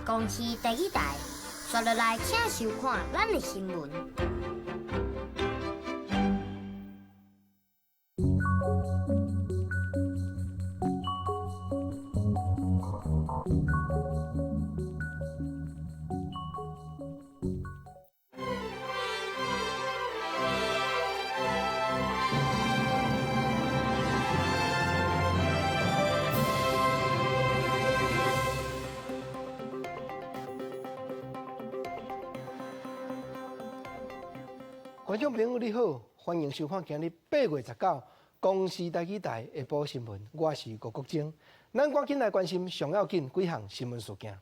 公視第一台，紲落來請收看咱的新聞。觀眾朋友你好，歡迎收看今日8月19公視台語台下晡新聞，我是吳國楨。咱趕緊來關心上要緊幾項新聞事件。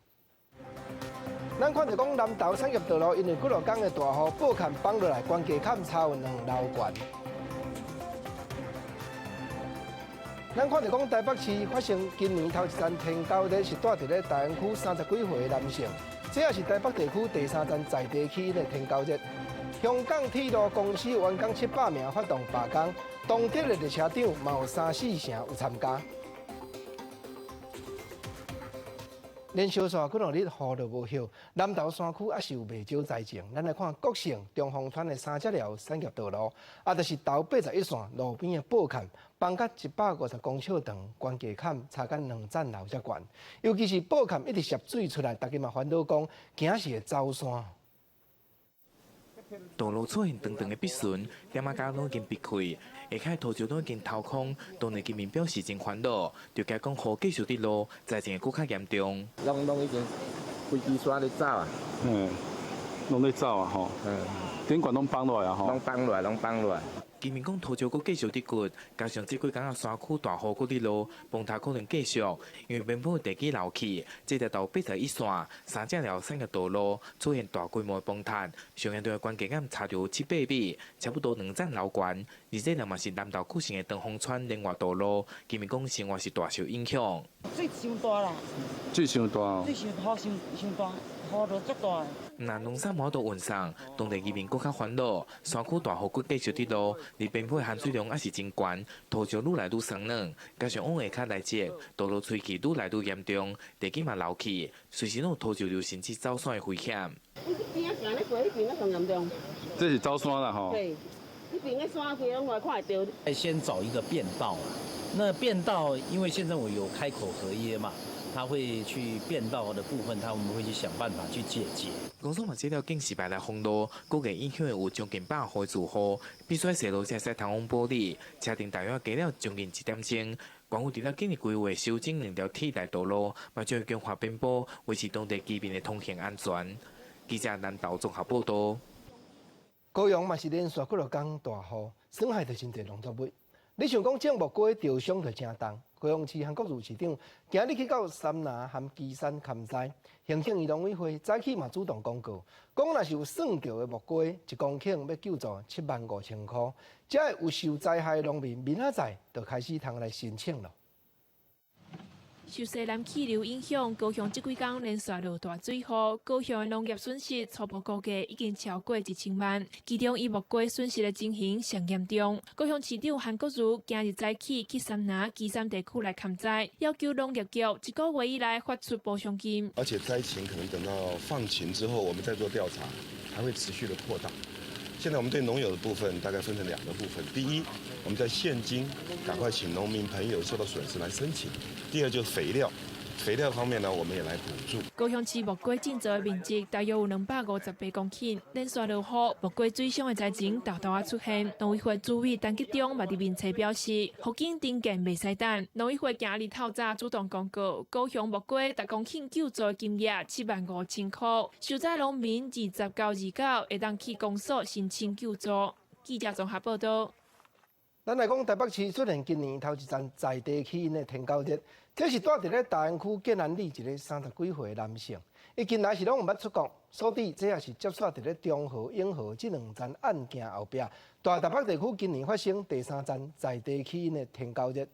咱看著講南投產業道路，因為幾落工的大雨，報崁崩落來，懸架崁差有兩樓懸。咱看著講台北市發生今年頭一層天狗熱，是住佇咧大安區30幾歲的男性，這也是台北地區第三層在地起因的天狗熱。香港鐵路公司員工700名發動罷工，東鐵的列車長嘛有三四成有參加。連續煞幾兩日雨都無歇，南投山區猶是有袂少災情。咱來看國姓中鳳村的三隻寮產業道路，啊，就是頭81線路邊的報崁，崩甲150公尺長，懸架崁差甲兩層樓遮懸。尤其是報崁一直涉水出來，大家嘛煩惱講，驚是會走山。道路出現長長的筆順，店仔家攏已經閉開，下跤土石攏已經掏空。當地居民表示真煩惱，就驚講雨繼續佇落，災情會閣較嚴重。攏攏已經飛機山咧走啊！嗯，攏咧走啊吼！嗯，頂懸攏崩落來啊吼！攏崩落來，攏崩落來。居民講土石閣繼續佇掘，加上這幾工仔山區大雨閣佇落，崩塌可能繼續。因為邊坡地基流去，這條道81線三隻寮產業道路出現大規模崩塌，上嚴重的懸架崁差著七八米，差不多兩層樓懸。而這條嘛是南投區城的長風村連外道路，居民講生活是大受影響。水傷大啦！水傷大哦！水傷雨傷傷大，雨落足大。若農產無法度運送，當地居民閣較煩惱。山區大雨閣繼續佇落，而邊坡含水量猶是真懸，土石愈來愈鬆軟，加上往下跤來積，道路吹氣愈來愈嚴重，地基嘛流去，隨時攏有土石流甚至走山的危險。你這邊仔行咧過，彼邊閣上嚴重。這是走山啦吼。對，彼邊的山區攏會看會著。先找一個便道啊，那便道因為縣政府有開口合約嘛。他會去變道的部分，他們會去想辦法去解決。公所嘛，這條警示牌來封路，估計影響會有將近百戶住戶，必須踅路才會使通風玻璃。車程大約加了將近一點鐘。縣府除了建議規劃修整兩條替代道路，嘛將會強化邊坡，維持當地居民的通行安全。記者南投綜合報導。高雄嘛是連續幾落工大雨，損害著真濟農作物。你想講種木瓜著傷就誠重。高雄市韓國瑜市長今日去到杉林和旗山勘災，行政院農委會早起嘛主動公告，講若是有算著的木瓜，一公頃欲救助7萬5千箍，這下有受災害的農民明仔載就開始通來申請囉。受西南氣流影響，高雄這幾工連續落大水雨，高雄的農業損失初步估計已經超過1000萬，其中以木瓜損失的情形上嚴重。高雄市長韓國瑜今日早起去杉林、旗山地區來勘災，要求農業局一個月以內發出補償金。而且災情可能等到放晴之後，我們再做調查，還會持續的擴大。現在我們對農友的部分大概分成兩個部分，第一，我們在現金趕快請農民朋友受到損失來申請；第二就是肥料，肥料方面呢，我們也來補助。高雄市木瓜種植的面積大約有258公頃，連續落雨，木瓜水傷的災情沓沓仔出現。農委會主委陳吉仲嘛佇面冊表示，雨景停建袂使等。農委會今日透早主動公告，高雄木瓜逐公頃救助金額7萬5千箍，受災農民20到29會當去公所申請救助。記者綜合報導。咱來講台北市出現今年頭一層在地起因的天狗熱，這是住佇咧大安區建安里一個30幾歲的男性，伊近來是攏毋捌出國，所以這也是接續佇咧中和、永和這兩層案件後壁，大台北地區今年發生第三層在地起因的天狗熱。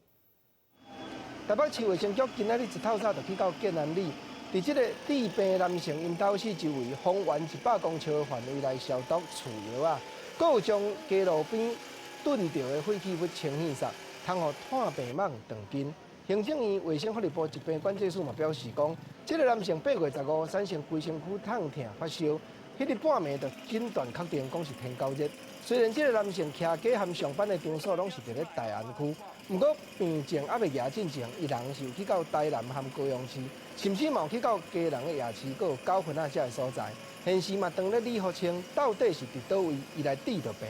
台北市衛生局今仔日一透早就去到建安里，佇這個治病男性𪜶兜四周圍方圓100公尺範圍來消毒除藥啊，閣有將街路邊囤著的廢棄物清理煞，通予炭病蠓斷根。行政院衛生福利部疾病管制署嘛表示講，這个男性8月15產生規身軀痛疼發燒，彼日半暝就診斷確定講是天狗熱。雖然這个男性徛家和上班的場所攏是佇咧大安區，毋過病症猶未嚴進前，伊人是有去到台南和高雄市，甚至嘛有去到基隆的夜市，閣有九份仔遮个所在。現時嘛當咧理予清，到底是佇佗位伊來致著病。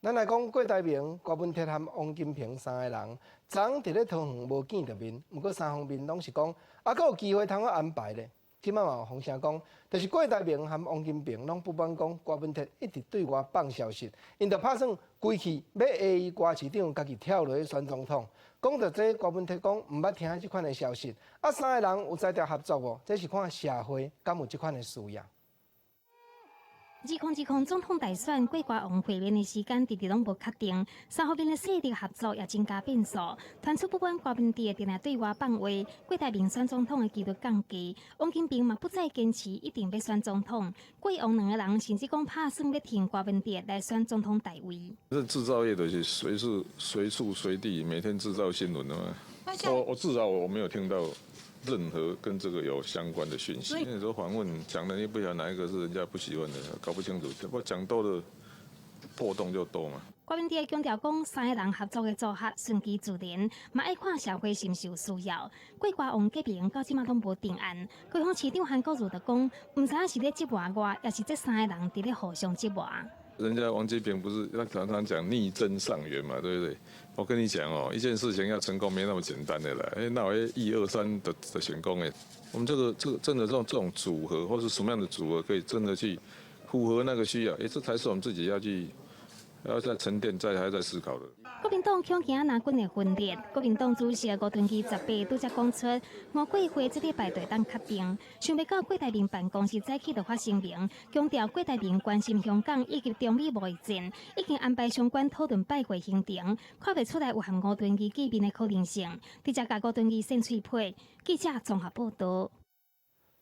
咱來講郭台銘、郭文鐵和王金平三个人，昨昏佇咧桃園無見著面，毋過三方面攏是講，猶閣有機會通好安排咧。這擺嘛有風聲講，就是郭台銘和王金平攏不滿講郭文鐵一直對外放消息，𪜶就拍算規氣欲下伊郭市長，家己跳落去選總統。講著這，郭文鐵講毋捌聽這款的消息。啊，三个人有才調合作無？這是看社會敢有這款的需要。2020總統大選郭郭王會面的時間，遲遲攏無確定。三方面的勢力合作也增加變數。傳出不滿郭文鐵定定對外放話，郭台銘選總統的幾率降低。王金平嘛不再堅持一定欲選總統。郭王兩个人甚至講拍算欲挺郭文鐵來選總統大位。這製造業就是隨時隨處隨地每天製造新聞的嘛。我至少我沒有聽到任何跟這個有相關的訊息。那時候訪問講的，你不曉得哪一個是人家不喜歡的，搞不清楚。不過講多了破洞就多嘛。郭文鐵強調講，三个人合作的組合順其自然，嘛愛看社會是毋是有需要。郭郭王結盟到這馬攏無定案。高雄市長韓國瑜就講，毋知影是咧折磨我，抑是這三个人佇咧互相折磨。人家王金平不是他常常講力爭上游嘛，對不對？我跟你講哦，一件事情要成功沒那麼簡單的啦。哎，那我一二三的成功哎，我們這個真的這種組合，或是什麼樣的組合，可以真的去符合那個需要，哎，這才是我們自己要去要再沉澱、再還在思考的。國民黨恐驚藍軍的分裂，國民黨主席吳敦義18拄才講出，五桂會這禮拜就會當確定。想袂到郭台銘辦公室早起就發聲明，強調郭台銘關心香港以及中美貿易戰，已經安排相關討論拜會行程，看袂出來有和吳敦義見面的可能性，直接共吳敦義扇喙皮。記者綜合報導。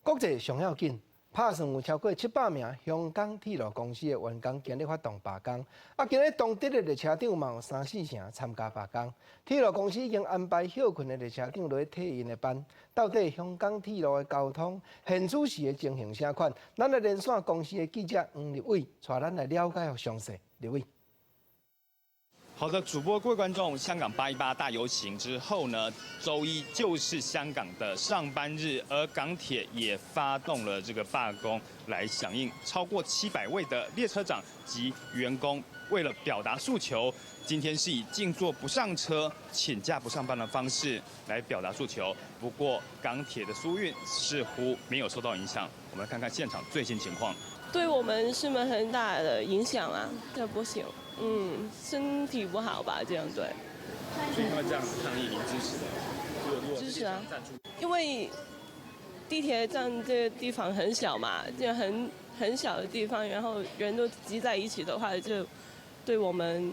國際上要緊。拍算有超過700名香港鐵路公司的員工今日發動罷工，啊，今日當地的列車長嘛有三四成參加罷工。鐵路公司已經安排歇睏的列車長來替𪜶的班。到底香港鐵路的交通現此時的情形啥款？咱來連線公視的記者黃立偉，帶咱來了解詳細。立偉。好的，主播各位觀眾，香港818大遊行之後呢，週一就是香港的上班日，而港鐵也發動了這個罷工來響應，超過700位的列車長及員工為了表達訴求，今天是以靜坐不上車、請假不上班的方式來表達訴求。不過港鐵的疏運似乎沒有受到影響，我們來看看現場最新情況。對我們是蠻很大的影響啊，這不行。嗯，身體不好吧？這樣對。所以他們這樣子抗議，您支持的？支持啊，因為地鐵站這個地方很小嘛，就很小的地方，然後人都擠在一起的話，就對我們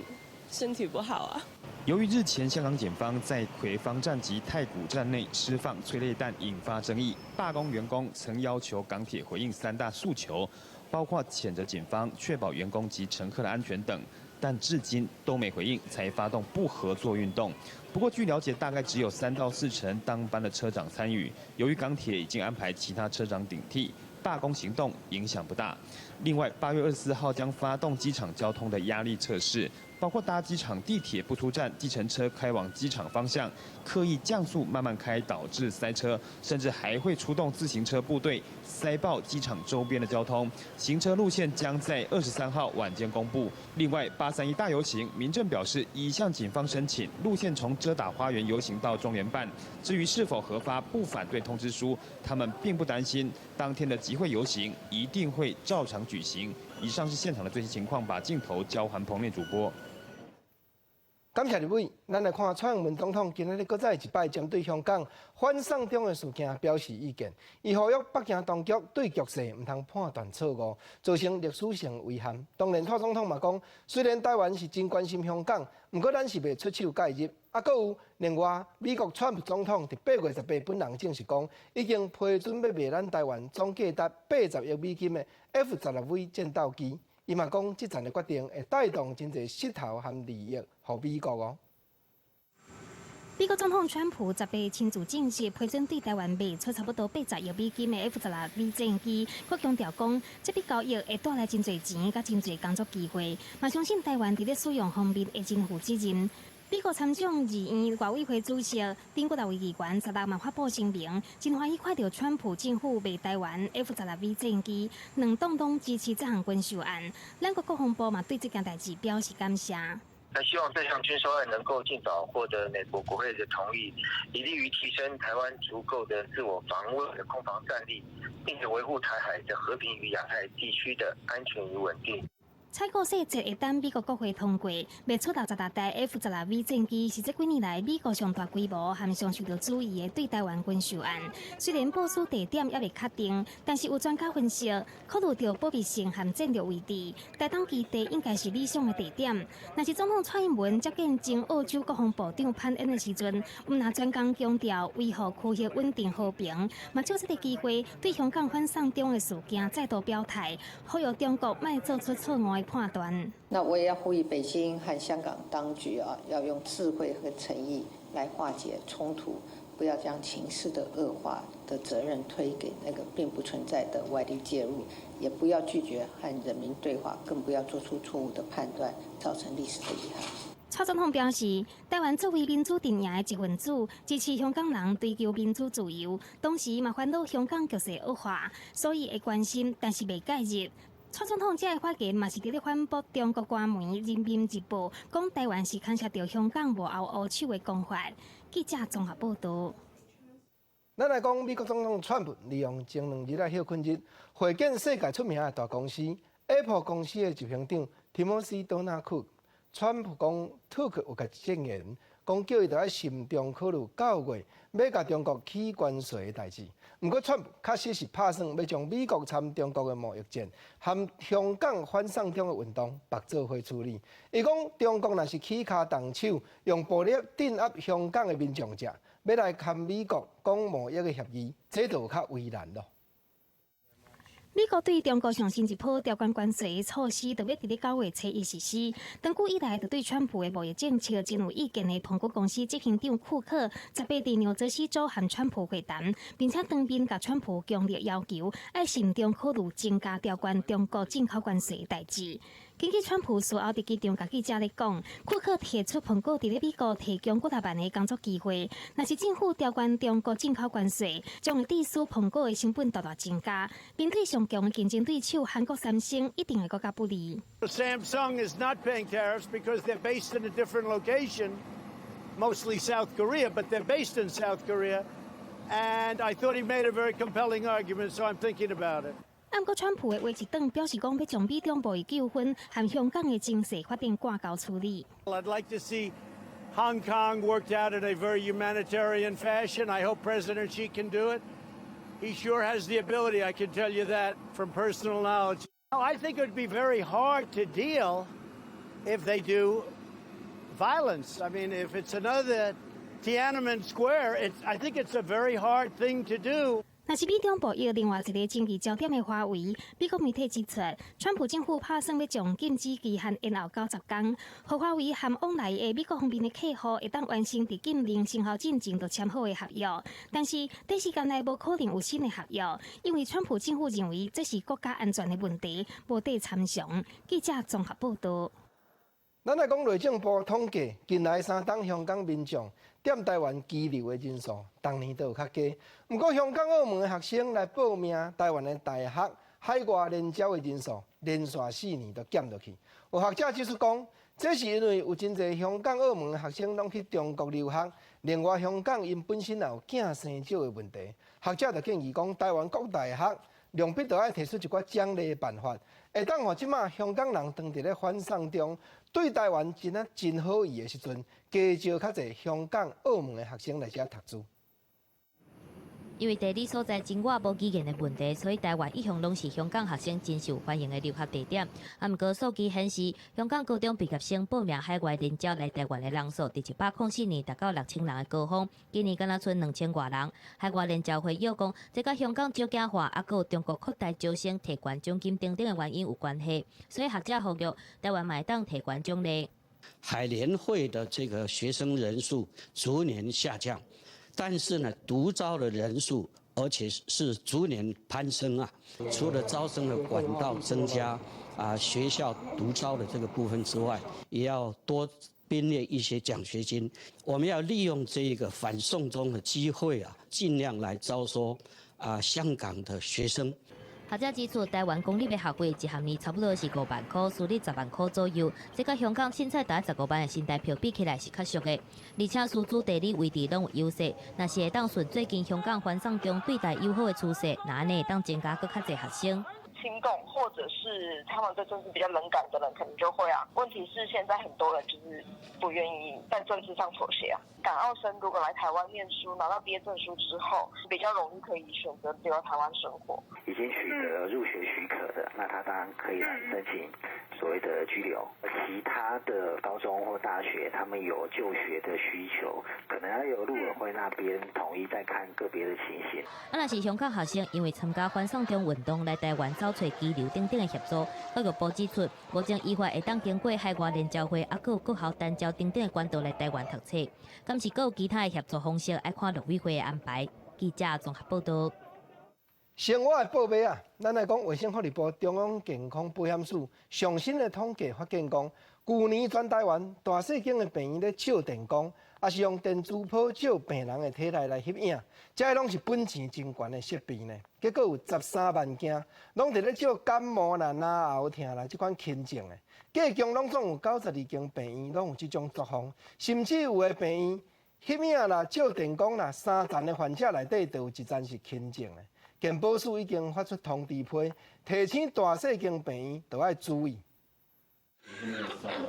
身體不好啊。由於日前香港檢方在葵芳站及太古站內施放催淚彈，引發爭議，罷工員工曾要求港鐵回應三大訴求，包括譴責警方、確保員工及乘客的安全等。但至今都沒回應，才發動不合作運動。不過據了解，大概只有3到4成當班的車長參與。由於港鐵已經安排其他車長頂替，罷工行動影響不大。另外，8月24號將發動機場交通的壓力測試，包括搭機場地鐵不出站，計程車開往機場方向，刻意降速慢慢開，導致塞車，甚至還會出動自行車部隊塞爆機場周邊的交通。行車路線將在23號晚間公布。另外，831大遊行，民政表示已向警方申請路線從遮打花園遊行到中聯辦。至於是否核發不反對通知書，他們並不擔心，當天的集會遊行一定會照常舉行。以上是現場的最新情況，把鏡頭交還棚內主播。感謝立偉，咱來看蔡英文總統今仔日閣再一擺針對香港反送中的事件表示意見。伊呼籲北京當局對局勢毋通判斷錯誤，造成歷史性遺憾。當然，蔡總統嘛講，雖然台灣是真關心香港，毋過咱是袂出手介入。啊，閣有另外，美國川普總統佇8月18本人證實講，已經批准欲賣咱台灣總價值80億美金的 F-16V 戰鬥機。伊嘛講，這層的決定會帶動真濟勢頭和利益予美國哦。美國總統川普十八親自正式批准對台灣賣出差不多80億美金的 F-16V 戰機，閣強調講，這筆交易會帶來真濟錢、佮真濟工作機會，嘛相信台灣佇咧使用方面會真負責任。美國參眾議院外委會主席丁國大衛議員十六嘛發布聲明，真歡喜看著川普政府賣台灣 F-16V 戰機，兩黨攏支持這項軍售案。咱國國防部嘛對這件代誌表示感謝。那希望這項軍售案能夠盡早獲得美國國會的同意，以利於提升台灣足夠的自我防衛的空防戰力，並且維護台海的和平與亞太地區的安全與穩定。採購細節會等美國國會通過，賣出66台 F-16V 戰機是這幾年來美國上大規模和上受到注意的對台灣軍售案。雖然部署地點猶未確定，但是有專家分析，考慮著保密性和戰略位置，台東基地應該是理想的地點。若是總統蔡英文接見前澳洲國防部長潘恩的時陣，毋但專工強調維護區域穩定和平，嘛藉這個機會對香港反送中的事件再度表態，呼籲中國莫做出錯誤的判斷。那我也要呼籲北京和香港當局啊，要用智慧和誠意來化解衝突，不要將情勢的惡化的責任推給那個並不存在的外力介入，也不要拒絕和人民對話，更不要做出錯誤的判斷，造成歷史的遺憾。蔡總統表示，台灣作為民主陣營的一份子，支持香港人追求民主自由，同時嘛煩惱香港局勢惡化，所以會關心，但是袂介入。蔡總統這个發言嘛是佇咧反駁中國官媒《人民日報》講台灣是牽涉著香港幕後烏手的講法。記者綜合報導。咱來講，美國總統川普利用前兩日的歇睏日，會見世界出名的大公司 Apple 公司的執行長提摩西·多納庫。川普講，庫克有共建言，講叫伊著愛慎重考慮9月欲共中國起關稅的代誌。毋過，川普確實是拍算欲將美國參中國的貿易戰和香港反送中的運動縛做伙處理。伊講，中國若是起跤動手，用暴力鎮壓香港的民眾者，欲來和美國講貿易的協議，這就較為難囉。美國對中國上新一波調懸關稅措施，就欲佇咧9月初一實施。長久以來，就對川普的貿易政策真有意見的蘋果公司執行長庫克，十八佇紐澤西州和川普會談，並且當面共川普強烈要求，愛慎重考慮增加調懸中國進口關稅的代誌。根據川普事後佇機場共記者咧講，庫克提出蘋果佇咧美國提供幾若萬个工作機會，若是政府調懸中國進口關稅，將會致使蘋果的成本大大增加。面對上強的競爭對手韓國三星，一定會閣較不利。 Samsung is not paying tariffs because they're based in a different location, mostly South Korea, but they're based in South Korea. And I thought he made a very compelling argument, so I'm thinking about it. 毋過川普的話一轉，表示講欲將美中貿易糾紛和香港的情勢發展掛鈎處理。 I'd like to see Hong Kong worked out in a very humanitarian fashion. I hope President Xi can do it. He sure has the ability, I can tell you that from personal knowledge. I think it would be very hard to deal if they do violence. I mean, if it's another Tiananmen Square, I think it's a very hard thing to do. 若是美中貿易另外一个爭議焦點的華為，美國媒體指出，川普政府拍算欲將禁止期限延後90工，予華為和往來的美國方面的客戶會當完成佇禁令生效進前就簽好的合約。但是短時間內無可能有新的合約，因為川普政府認為這是國家安全的問題，無得參詳。記者綜合報導。咱來講內政部統計，近來三冬香港民眾踮台灣羈留的人數，逐年都有較低。毋過香港、澳門的學生來報名台灣的大學海外聯招的人數，連續4年都減落去。有學者指出講，這是因為有真濟香港、澳門的學生攏去中國留學，另外香港𪜶本身也有囝生少的問題。學者就建議講，台灣各大學勢必著愛提出一寡獎勵的辦法，會當予這馬香港人當佇咧反送中，對台灣真啊真好意的時陣，加招較濟香港、澳門的學生來遮讀書。因為地理所在真倚無語言的問題，所以台灣一向攏是香港學生真受歡迎的留學地點。啊，毋過數據顯示，香港高中畢業生報名海外聯招來台灣的人數，佇104年達到6000人的高峰，今年敢若賰2000外人。海外聯招會又講，這佮香港少子化，啊，閣有中國擴大招生、提懸獎金等等的原因有關係，所以學者呼籲台灣嘛會當提懸獎勵。海聯會的這個學生人數逐年下降，但是呢，獨招的人數而且是逐年攀升啊。除了招生的管道增加啊，學校獨招的這個部分之外，也要多編列一些獎學金。我們要利用這個反送中的機會啊，盡量來招收啊香港的學生。學者指出，台灣公立的學費一學年差不多是5萬塊，私立10萬塊左右。這佮香港凊彩逐15萬的新台票比起來是較俗的。而且師資地理位置攏有優勢，若是會當順最近香港反送中對台友好的趨勢，那按呢會當增加閣較濟學生。親共或者是他們對政治比較冷感的人，可能就會啊。問題是現在很多人就是不願意在政治上妥協啊。港澳生如果來台灣念書，拿到畢業證書之後，比較容易可以選擇留在台灣生活。已經取得入學許可的，那他當然可以來申請所謂的居留。其他的高中或大學，他們有就學的需求，可能要由陸委會那邊統一再看個別的情形。啊，若是香港學生因為參加反送中運動來台灣遭揣羈留等等的協助，教育部指出，目前依法會當經過海外聯招會，抑閣有國校單招等等的管道來台灣讀冊。敢是閣有其他的協助方式，愛看陸委會的安排。記者綜合報道。生活的報備啊，咱來講，衛生福利部中央健康保險署上新的統計發現講，舊年全台灣大細間的病院咧照電光，抑是用電磁波照病人的體內來翕影，這攏是本錢真懸的設備呢。結果有13萬件，攏佇咧照感冒啦、咽喉疼啦這款輕症的，計共攏總有92間病院攏有這種作風，甚至有的病院翕影啦、照電光啦，三層的患者內底就有一層是輕症的。健保署已經發出通知批，提醒大細間病院都愛注意。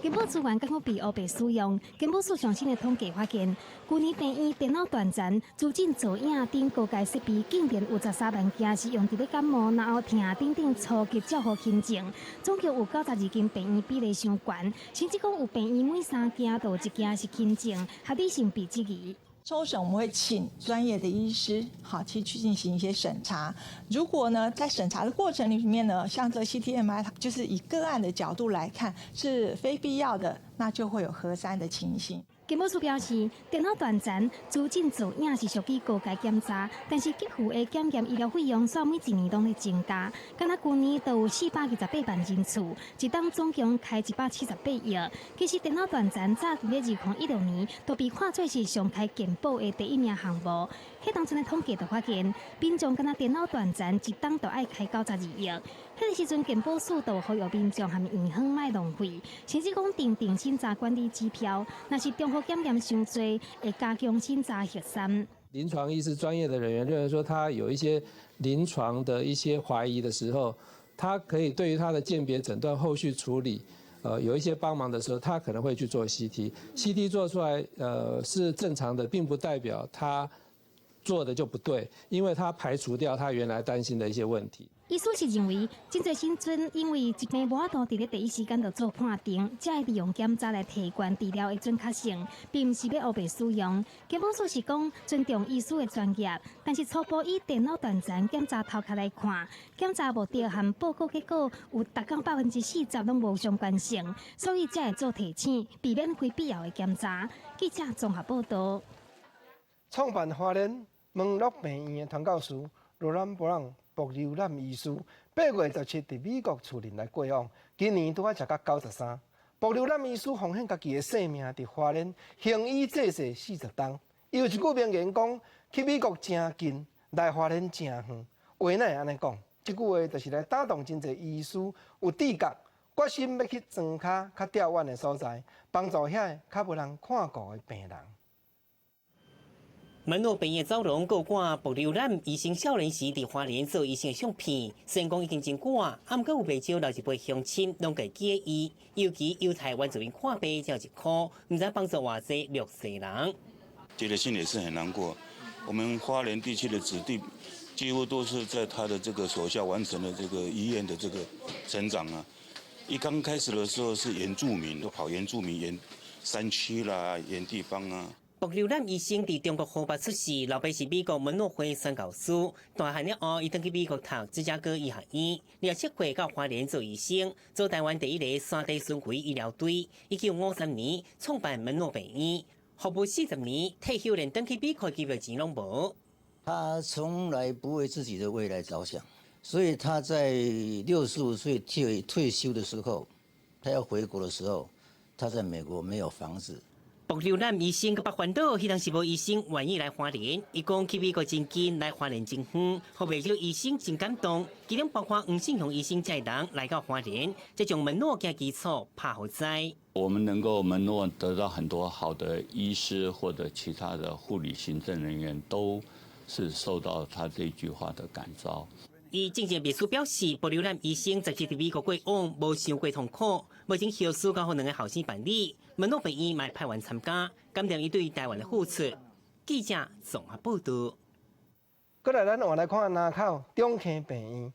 健保資源敢閣被烏白使用？健保署上新的統計發現，舊年病院電腦斷層、資訊造影等高階設備，竟然有13萬件是用佇咧感冒、咽喉疼等等初級照護輕症，總共有92間病院比例傷懸，甚至講有病院每三件就有一件是輕症，合理性被質疑。抽審我們會請專業的醫師，好去進行一些審查。如果呢，在審查的過程裡面呢，像這 CTMI，就是以個案的角度來看是非必要的，那就會有核刪的情形。健保署表示，電腦斷層、資訊造影是屬於高階檢查，但是給付的檢驗醫療費用煞每一年攏咧增加。敢若舊年就有428萬人次，一冬總共開178億。其實電腦斷層早佇咧2016年就被看做是上開健保的第一名項目。彼當陣的統計就發現，民眾敢若電腦斷層一冬就愛開92億。彼個時陣健保署就呼籲民眾和院方莫浪費，甚至講訂定審查管理指標，若是重複檢驗傷濟，會加強審查核刪。臨床醫師專業的人員認為說，他有一些臨床的一些懷疑的時候，他可以對於他的鑑別診斷、後續處理，有一些幫忙的時候，他可能會去做 CT。CT 做出來，是正常的，並不代表他做的就不對，因為他排除掉他原來擔心的一些問題。醫師是認為，真濟診所因為疾病無法度佇咧第一時間就做判定，才會利用檢查來提懸治療的準確性，並毋是欲烏白使用。健保署是講尊重醫師的專業，但是初步以電腦斷層檢查頭殼來看，檢查目的和報告結果有達到40%攏無相關性，所以才會做提醒，避免非必要的檢查。記者綜合報道。創辦花蓮門諾病院的傳教士羅蘭布朗薄柔覽醫師，8月17佇美國樹林來過往，今年拄仔食甲93。薄柔覽醫師奉獻家己的性命，佇花蓮行醫濟世40冬。伊有一句名言講：去美國誠近，來花蓮誠遠。話哪會按呢講？這句話就是來打動真濟醫師有志覺，決心欲去莊跤較吊遠的所在，幫助遐個較無人看顧的病人。門諾病院走廊閣掛薄柔覽醫生少年時佇花蓮做醫生的相片，雖然講已經真久啊，毋過有袂少老一輩鄉親攏會記得伊，尤其猶太原住民看病只要一箍，毋知幫助偌濟弱勢人。覺得心裡是很難過。我們花蓮地區的子弟幾乎都是在他的這個手下完成了這個醫院的這個成長啊。一剛開始的時候是原住民，都跑原住民原山區啦、原地方啊。薄劉覽醫生佇中國河北出世，老爸是美國門諾會宣教師。大漢了後，伊轉去美國讀芝加哥醫學院，27歲到花蓮做醫生，做台灣第一个山地巡迴醫療隊。1953年創辦門諾病院，服務40年，退休連轉去美國機票錢攏無。他從來不為自己的未來着想，所以他在65歲退休的時候，他要回國的時候，他在美國沒有房子。薄劉覽醫生閣捌煩惱，彼當時無醫生願意來花蓮。伊講去美國真近，來花蓮真遠，予袂少醫生真感動。其中包括黃信雄醫生這人來到花蓮，才將門諾的基礎拍予知。我們能夠門諾得到很多好的醫師或者其他的護理行政人員，都是受到他這句話的感召。伊政治秘書表示，薄劉覽醫生在佇美國過往無傷過痛苦，目前後事交予兩个後生辦理，門諾病院嘛派員參加，感謝伊對台灣的付出。記者綜合報導。過來，咱換來看林口中坑病院。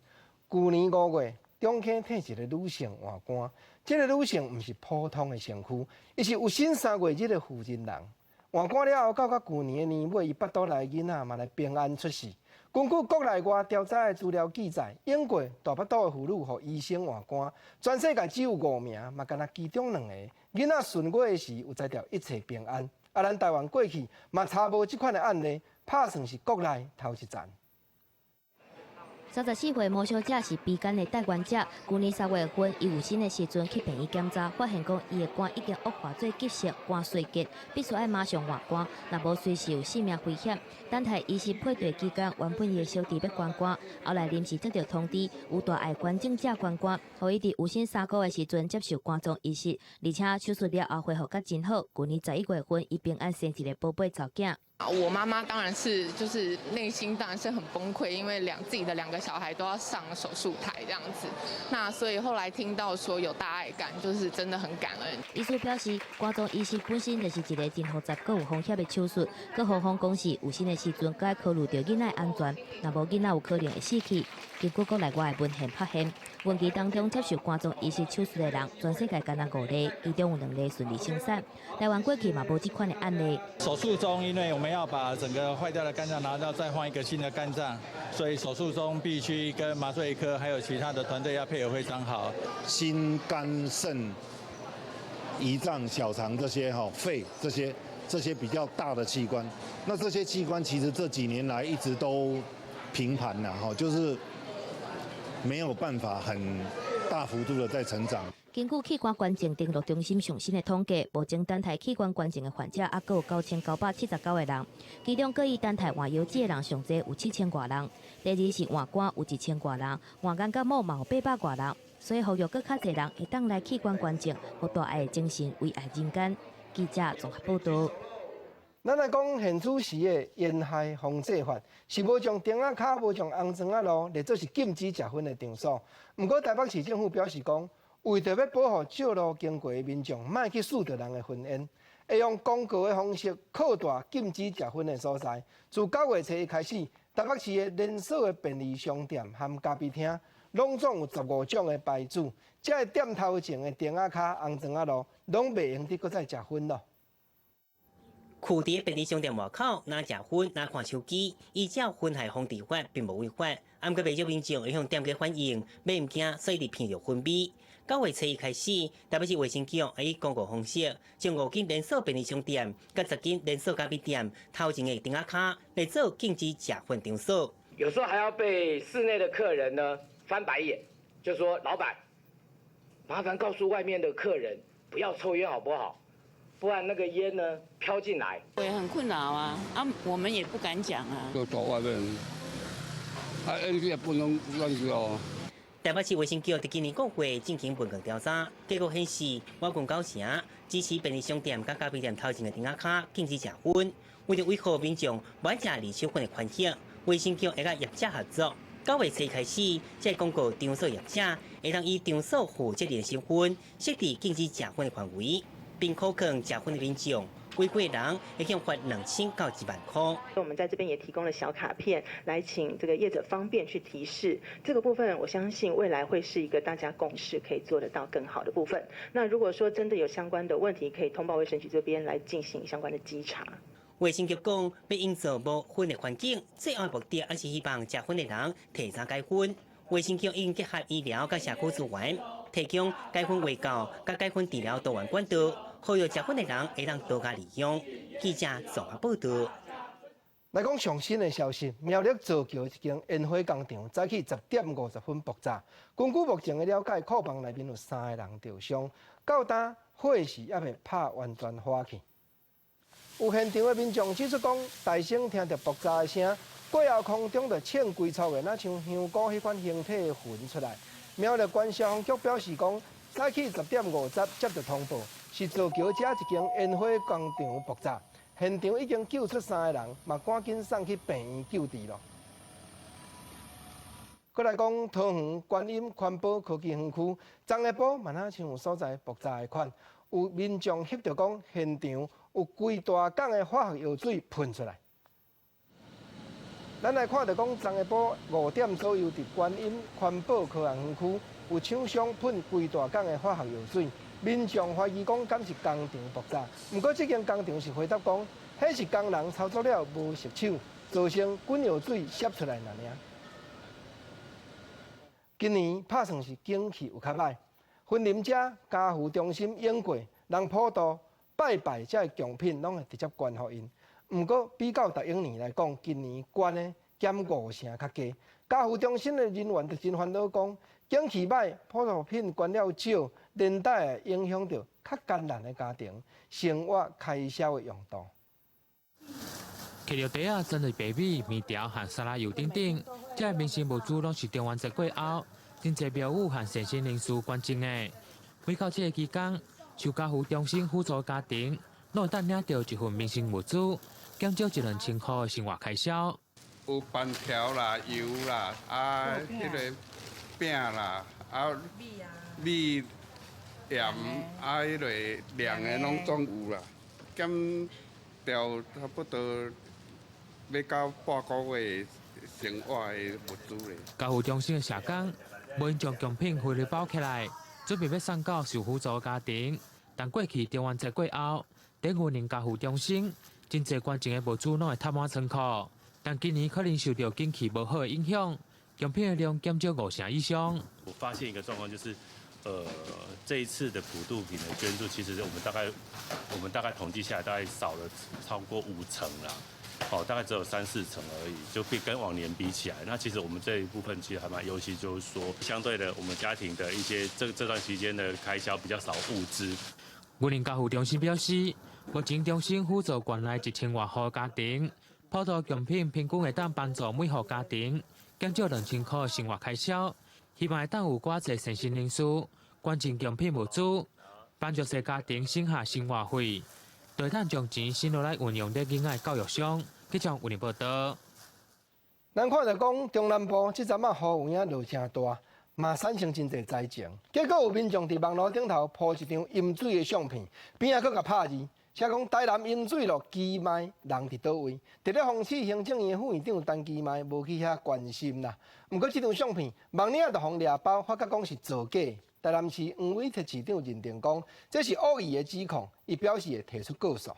舊年5月，中坑替一个女性換肝，這个女性毋是普通的身軀，伊是有身3月日的婦人人。換肝了後，到到舊年的年尾，伊腹肚內囡仔嘛來平安出世。根據國內外調查的資料記載，英國大腹肚的婦女予醫生換肝，全世界只有五名，嘛干焦其中兩个囡仔順月時有才調一切平安。啊，咱台灣過去嘛查無這款的案例，拍算是國內頭一層。 34歲毛小姐是 B 肝的帶原者，舊年3月份，伊有診的時陣去病院檢查，發現講伊的肝已經惡化做急性肝衰竭，必須愛馬上換肝，若無隨時有性命危險。等待醫師配對期間，原本伊的小弟欲捐肝，後來臨時接到通知，有大愛捐贈者捐肝，予伊佇有診3個月時陣接受肝臟移植，而且手術了後恢復甲真好。舊年11月份，伊平安生一个寶貝查某囝。我媽媽當然是，就是內心當然是很崩潰，因為自己的兩個小孩都要上手術台這樣子。那所以後來聽到說有大愛肝，就是真的很感恩。醫師表示，肝臟移植本身就是一个真複雜、閣有風險的手術，閣何況講是有診的時陣，閣愛考慮著囡仔的安全，若無囡仔有可能會死去。根據國內外的文獻發現，孕期當中接受肝臟移植手術的人，全世界干焦五例，其中有兩例順利生產。台灣過去嘛無這款的案例。手術中，因為我們要把整個壞掉的肝臟拿掉，再換一個新的肝臟，所以手術中必須跟麻醉科還有其他的團隊要配合非常好。心、肝、腎、胰臟、小腸這些哈，肺這些比較大的器官，那這些器官其實這幾年來一直都平盤了哈，就是沒有辦法很大幅度的在成長。根據器官捐贈登錄中心上新的統計，目前等待器官捐贈的患者猶閣有9979個人，其中閣以等待換腰子的人上濟有7000外人，第二是換肝有1000外人，換眼角膜嘛有800外人，所以呼籲閣較濟人會當來器官捐贈，予大愛的精神遺愛人間。記者綜合報導。咱來講現此時的煙害防制法，是無將燈仔跤、無將紅磚仔路列做是禁止食薰的場所。毋過台北市政府表示講，為著欲保護照路經過的民眾，莫去嗅著人的薰煙，會用公告的方式擴大禁止食薰的所在。自9月初一開始，台北市的連鎖的便利商店和咖啡廳，攏總有15種的牌子，這个店頭前的燈仔跤、紅磚仔路，攏袂用得閣再食薰囉。囥佇便利商店外口，若食薰，若看手機，依照薰害防治法並無違法。毋過袂少民眾會向店家反映，買物件所以佇鼻著薰味。9月初一開始，台北市衛生局以公告方式，將五間連鎖便利商店、佮10間連鎖咖啡店頭前的燈仔跤列做禁止食薰場所。有時候還要被室內的客人呢翻白眼，就說老闆，麻煩告訴外面的客人不要抽菸好不好？不然那個煙呢飄進來。我也很困擾啊，啊，我們也不敢講啊。就走外面，啊，煙也不能亂丟。台北市衛生局佇今年5月進行問卷調查，結果顯示，滿近九成支持便利商店佮咖啡店頭前的燈仔跤禁止食薰。為著維護民眾無愛食二手薰的權益，衛生局會佮業者合作。9月初開始，這个公告場所業者會當以場所負責人身份設置禁止食薰的範圍，並苦勸食薰的民眾。違規人會向罰2000到1萬塊。我們在這邊也提供了小卡片，來請這個業者方便去提示這個部分。我相信未來會是一個大家共識可以做得到更好的部分。那如果說真的有相關的問題，可以通報衛生局這邊來進行相關的稽查。衛生局講，欲營造無薰的環境，最後目的還是希望食薰的人提早戒薰。衛生局已經結合醫療佮社區資源，提供戒薰衛教佮戒薰治療多元管道，呼籲食薰的人會當多加利用。記者綜合報道。來講上新的消息，苗栗造橋一間煙火工廠早起10點50分爆炸。根據目前的了解，庫房內面有三个人著傷，到今火勢猶未拍完全火去。有現場的民眾指出講，大聲聽著爆炸的聲，過後空中就衝規簇的，若像香菇彼款形體的雲出來。苗栗縣消防局表示講，早起10點50接到通報，是造橋遮一間煙火工廠爆炸。現場已經救出三个人，嘛趕緊送去病院救治咯。閣來講，桃園觀音環保科技園區，昨下晡嘛若像有所在爆炸的款，有民眾翕著講，現場有規大桶的化學藥水噴出來。咱來看著講，昨下晡5點左右，佇觀音環保科學園區有廠商噴規大桶的化學藥水。民眾懷疑講，敢是工廠爆炸？毋過這間工廠是回答講，彼是工人操作了無熟手，造成滾藥水洩出來爾爾。今年拍算是景氣有較䆀，雲林遮家扶中心湧過人普渡拜拜，這个貢品攏會直接捐予𪜶。毋過比較逐往年來講，今年捐的減五成較低。家扶中心的人員就真煩惱講，景氣䆀，普渡品捐了少，連帶會影響著較艱難的家庭生活開銷的用度。摕著袋仔裝著白米、麵條和沙拉油等等，這个民生物資攏是中元節過後，真濟廟宇和善心人士捐贈的。每到這个期間，受家扶中心輔助家庭，攏會當領著一份民生物資，減少一兩千箍的生活開銷。有飯條啦、油啦、啊，彼个餅啦、啊米、鹽啊，彼个涼的攏總有啦，減掉差不多欲到半個月生活的物資咧。家扶中心的社工，無𪜶將貢品分類包起來，準備欲送到受輔助家庭。但過去中元節過後，佇雲林家扶中心，真濟捐贈的物資攏會塞滿倉庫。但今年可能受著景氣無好的影響，貢品的量減少五成以上。我發現一個狀況就是，這一次的普渡品的捐助，其實我們大概統計下來，大概少了超過五成啦，哦，大概只有三四成而已，就比跟往年比起來，那其實我們這一部分其實還蠻憂心，就是說相對的，我們家庭的一些這段期間的開銷比較少物資。雲林家扶中心表示，目前中心輔助縣內1000外戶家庭。普渡貢品平均會當幫助每戶家庭減少2000箍的生活開銷，希望會當有較濟善心人士捐贈貢品物資，幫助這家庭省下生活費，就會當將錢省落來運用佇囡仔教育上。記者有報道。咱看著講中南部這陣仔雨有影落誠大，嘛產生真濟災情。結果有民眾佇網路頂頭 po 一張淹水的相片，邊仔閣共拍字。寫講台南淹水咯，其邁人佇佗位？佇咧豐市行政院副院長陳其邁無去遐關心啦。毋過這張相片，網頂就予掠包，發覺講是造假。台南市黃偉哲市長認定講，這是惡意的指控，伊表示會提出告訴。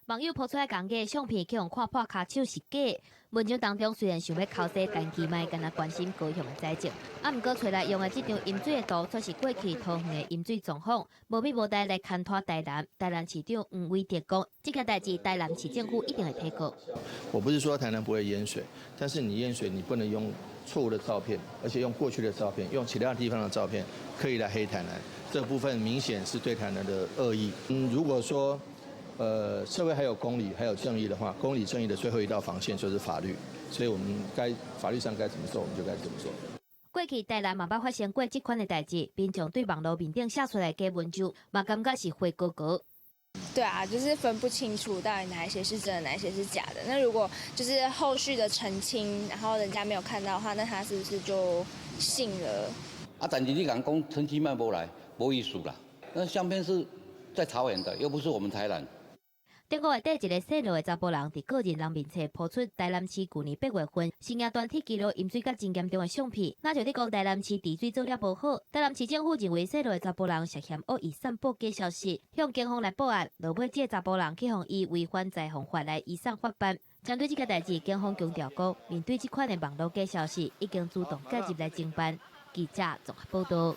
網友 po 出來講的相片，去予看破跤手是假。文章當中雖然想欲剾洗陳其邁，敢若關心高雄的災情，啊，毋過揣來用的這張淹水的圖，卻是過去桃園的淹水狀況，無米無代來牽拖台南。台南市長黃偉哲講，這件代誌台南市政府一定會提告。我不是說台南不會淹水，但是你淹水，你不能用錯誤的照片，而且用過去的照片，用其他地方的照片，刻意來黑台南，這部分明顯是對台南的惡意。如果說社會還有公理，還有正義的話，公理正義的最後一道防線就是法律，所以我們該法律上該怎麼做，我們就該怎麼做。過去台南嘛捌發生過這款的代誌，民眾對網路面頂寫出來假文章，嘛感覺是花高高。對啊，就是分不清楚到底哪一些是真的，哪一些是假的。那如果就是後續的澄清，然後人家沒有看到的話，那他是不是就信了？啊，但是你敢講陳其邁無來，無意思啦。那相片是在桃園的，又不是我們台南。頂個月底，一个姓羅的查埔人佇個人人面冊 po 出台南市舊年8月份新營單鐵記錄淹水佮真嚴重的相片，若像咧講台南市治水做了無好。台南市政府認為姓羅的查埔人涉嫌惡意散布假消息，向警方來報案。落尾，這个查埔人去予以違反災防法來移送法辦。針對這个代誌，警方強調講，面對這款的網路假消息，已經主動介入來偵辦。記者綜合報道。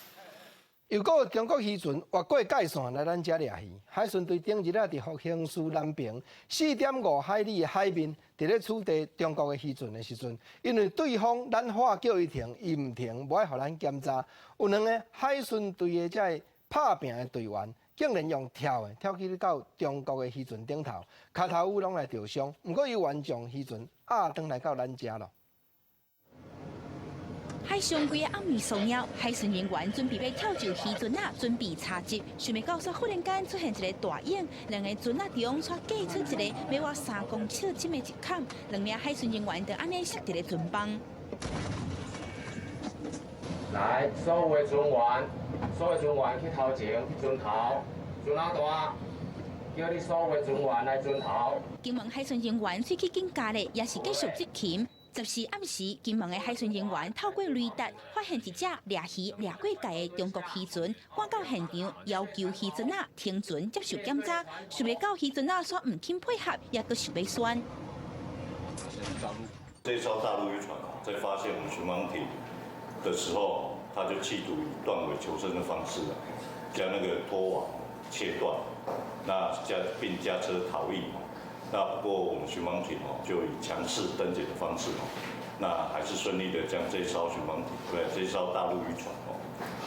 又閣中國漁船越過界線來咱遮掠魚，海巡隊頂日仔佇福興市南平4.5海里的海面，佇咧取締中國的漁船的時陣，因為對方咱喊叫伊停，伊毋停，無愛予咱檢查。有兩个海巡隊的這个拍拚的隊員，竟然用跳的跳去到中國的漁船頂頭，跤頭趺攏來著傷。毋過猶原將漁船押轉來到咱遮咯。海上規个暗暝騷擾，海巡人員準備欲跳上漁船仔，準備查緝。想袂到，煞忽然間出現一个大影，兩个船仔中煞隔出一个欲倚3公尺深的一坎，兩名海巡人員就按呢摔佇咧船枋。來，所有的船員，所有船員去頭前，去船頭，船老大，叫你所有的船員來船頭。金門海巡人員喙齒緊咬咧，也是繼續執勤。14暗時，金門的海巡人員透過雷達發現一隻掠魚掠過界的中國漁船，趕到現場要求漁船仔停船接受檢查，想袂到漁船仔煞毋肯配合，也閣想欲旋。這艘大陸漁船在發現我們巡防艇的時候，他就企圖以斷尾求生的方式，將那個拖網切斷，那駕並駕車逃逸。那不過我們巡防艇哦，就以強勢登檢的方式哦，那還是順利的將這艘巡防艇，對，這艘大陸漁船哦，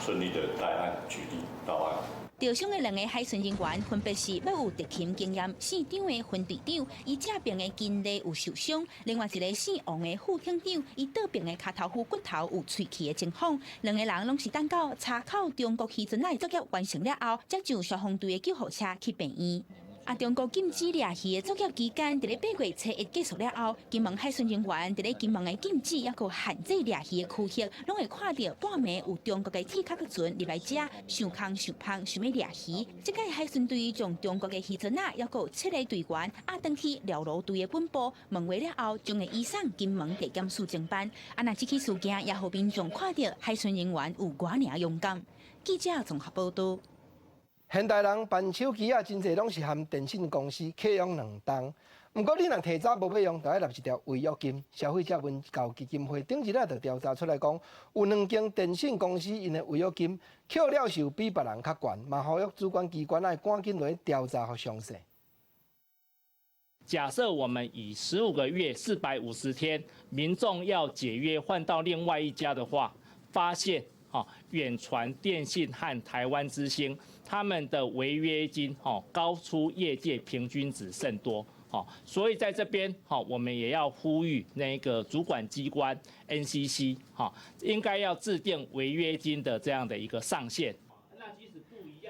順利的帶案取締到岸。受傷的兩个海巡人員分別是猶有特勤經驗姓張的分隊長，伊正爿的肩肋有受傷；另外一个姓王的副艇長，伊倒爿的跤頭趺骨頭有碎去的情況。兩个人攏是等到查扣中國漁船仔的作業完成了後，才上消防隊的救護車去病院。啊！中國禁止掠魚的作業期間，佇咧8月初1結束了後，金門海巡人員佇咧金門的禁止抑閣限制掠魚的區域，攏會看著半暝有中國的鐵殼船入來遮，上空上芳想欲掠魚。這擺海巡隊將中國的漁船仔抑閣七个隊員押轉去寮陸隊的本部問話了後，將會移送金門地檢署偵辦。啊！若這起事件也予民眾看著海巡人員有偌爾勇敢。記者綜合報道。現代人辦手機仔，真濟攏是和電信公司契約兩冬。毋過你若提早無欲用，就愛納一條違約金。消費者文教基金會頂日仔就調查出來講，有兩間電信公司𪜶的違約金扣了是有比別人較懸，嘛呼籲主管機關愛趕緊來調查予詳細。假設我們以15個月450天，民眾要解約換到另外一家的話，發現哦，遠傳電信和台灣之星他們的違約金哦高出業界平均值甚多，哦，所以在這邊哈，我們也要呼籲那個主管機關 NCC 哈，應該要制定違約金的這樣的一個上限。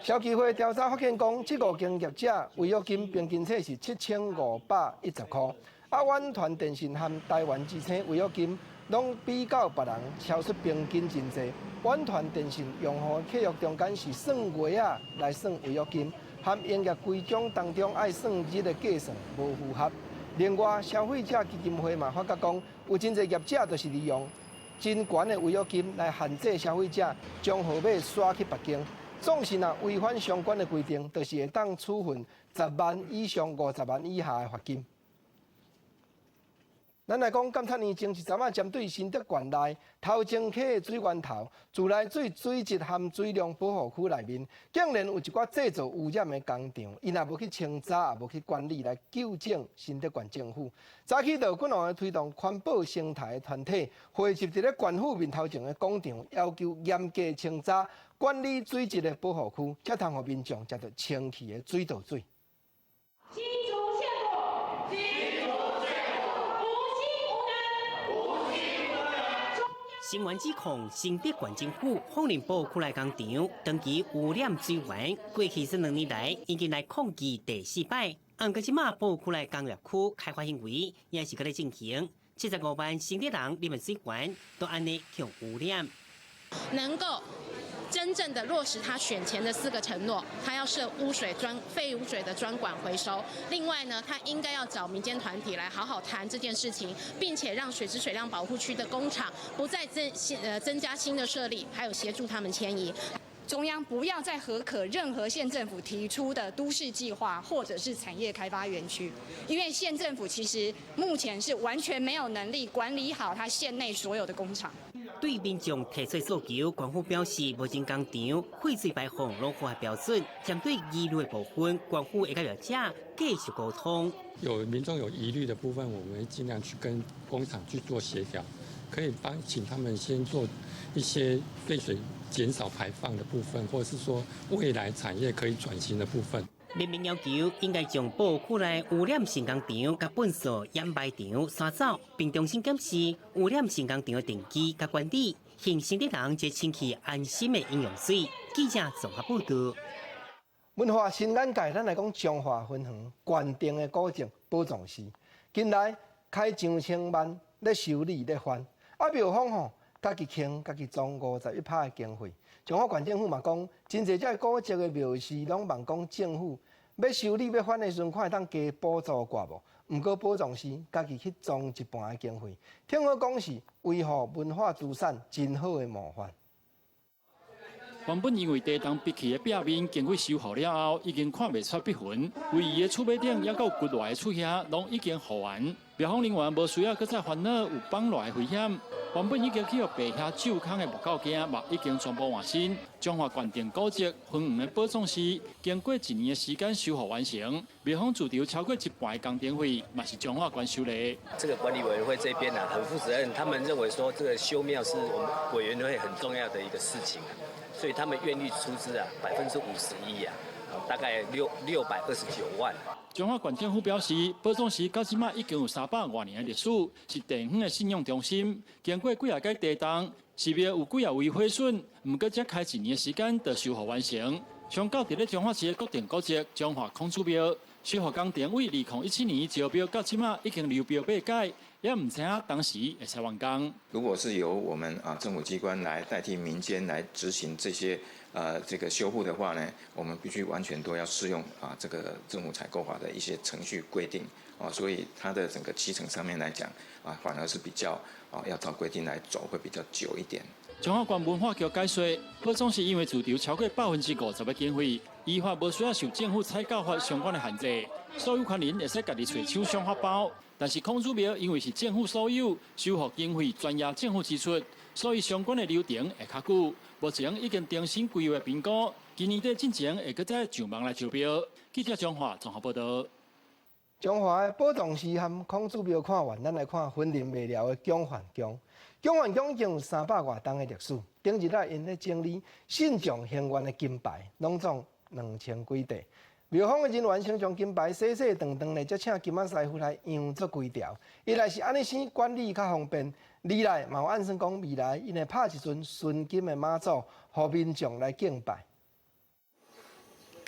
消基會調查發現講，這五間業者違約金平均數是7510塊，啊，遠傳電信和台灣之星違約金攏比較別人超出平均真濟。遠傳電信用戶契約中間是算月仔來算違約金，和營業規章當中愛算日的計算無符合。另外，消費者基金會嘛發覺講，有真濟業者就是利用真懸的違約金來限制消費者將號碼刷去別間。總是若違反相關的規定，就是會當處分10萬以上50萬以下的罰金。咱來講，監察院前一陣仔針對新竹縣內頭前溪的水源頭、自來水水質含水量保護區內面，竟然有一寡製造污染的工廠，𪜶也無去清查，也無去管理來糾正新竹縣政府。早起就有幾個推動環保生態的團體，匯集佇咧縣府面頭前的廣場，要求嚴格清查管理水質的保護區，才通予民眾食著清氣的水道水。新竹縣府，新竹縣府，無心無能，無心無能。新聞指控新竹縣政府放任保護區內工廠長期污染水源，過去這2年來已經來抗議第四擺。毋過這馬保護區內工業區開發行為也是閣咧進行，75萬新竹人啉的水源都按呢予污染。能夠真正的落實他選前的四個承諾，他要設污水專廢污水的專管回收。另外呢，他應該要找民間團體來好好談這件事情，並且讓水質水量保護區的工廠不再增加新的設立，還有協助他們遷移。中央不要再核可任何縣政府提出的都市計劃或者是產業開發園區，因為縣政府其實目前是完全沒有能力管理好它縣內所有的工廠。對民眾提出訴求，官府表示，目前工廠廢水排放攏符合標準，針對疑慮的部分，官府會佮業者繼續溝通。有民眾有疑慮的部分，我們會盡量去跟工廠去做協調，可以幫請他們先做一些廢水減少排放的部分，或者是說未來產業可以轉型的部分。人民要求應該將保護區內污染性工廠佮糞掃掩埋場徙走，並重新檢視污染性工廠的定期佮管理，形成予人一清氣安心的飲用水。記者綜合報道。文化新眼界，咱來講彰化分園縣定的古蹟寶藏寺，近來開上千萬咧修理咧翻，啊廟方吼家己傾家己裝51%的經費。彰化縣政府嘛講，真濟這古蹟的廟寺攏望講政府欲修理欲翻的時陣，看會當加補助寡無？毋過寶藏寺家己去裝一半的經費，聽講講是維護文化資產真好的模範。原本因為地動壁起的壁面經過修復了後，已經看袂出壁痕。唯一的厝尾頂猶閣有骨來的厝遐，攏已經復原。廟方人員無需要閣再煩惱有崩落的危險。原本已經去予白遐蛀空的木構件，嘛已經全部換新。彰化縣定古蹟分園的寶藏寺，經過一年的時間修復完成。廟方自籌超過一半的工程費，嘛是彰化縣收的。這個管理委員會這邊啊，很負責任，他們認為說這個修廟是我們委員會很重要的一個事情，所以他們願意出資啊，51%啊，大概629萬。彰化縣政府表示，寶藏寺到這馬已經有300外年的歷史，是地方的信仰中心。經過幾若擺地動，寺廟有幾若位毀損，毋過才開一年的時間就修復完成。上到佇咧彰化市的國定古蹟彰化孔子廟，修復工程為2017年招標到這馬已經流標八擺，也毋知影當時會使完工。如果是由我們啊政府機關來代替民間來執行這些這個修復的話呢，我們必須完全都要適用啊這個政府採購法的一些程序規定啊，所以它的整個期程上面來講啊，反而是比較啊要照規定來走會比較久一點。彰化縣文化局解說，寶藏寺因為自籌超過50%的經費，依法無需要受政府採購法相關的限制，所有權人會使家己揣廠商發包。但是孔子廟因為是政府所有，修復經費全由政府支出，所以相關的流程會較久。目前已經重新規劃評估，今年底進前會閣再上網來招標。記者彰化綜合報道。彰化的寶藏寺和孔子廟看完，咱來看雲林麥寮的蔣范宮。蔣范宮已經有300外冬的歷史。頂日仔𪜶咧整理信眾行願的金牌，攏總2000幾塊。廟方的人員先將金牌洗洗搪搪咧，才請金仔師傅來揚做規條。一來是按呢生管理較方便，二來嘛有按算講未來𪜶會拍一尊純金的媽祖，予民眾來敬拜。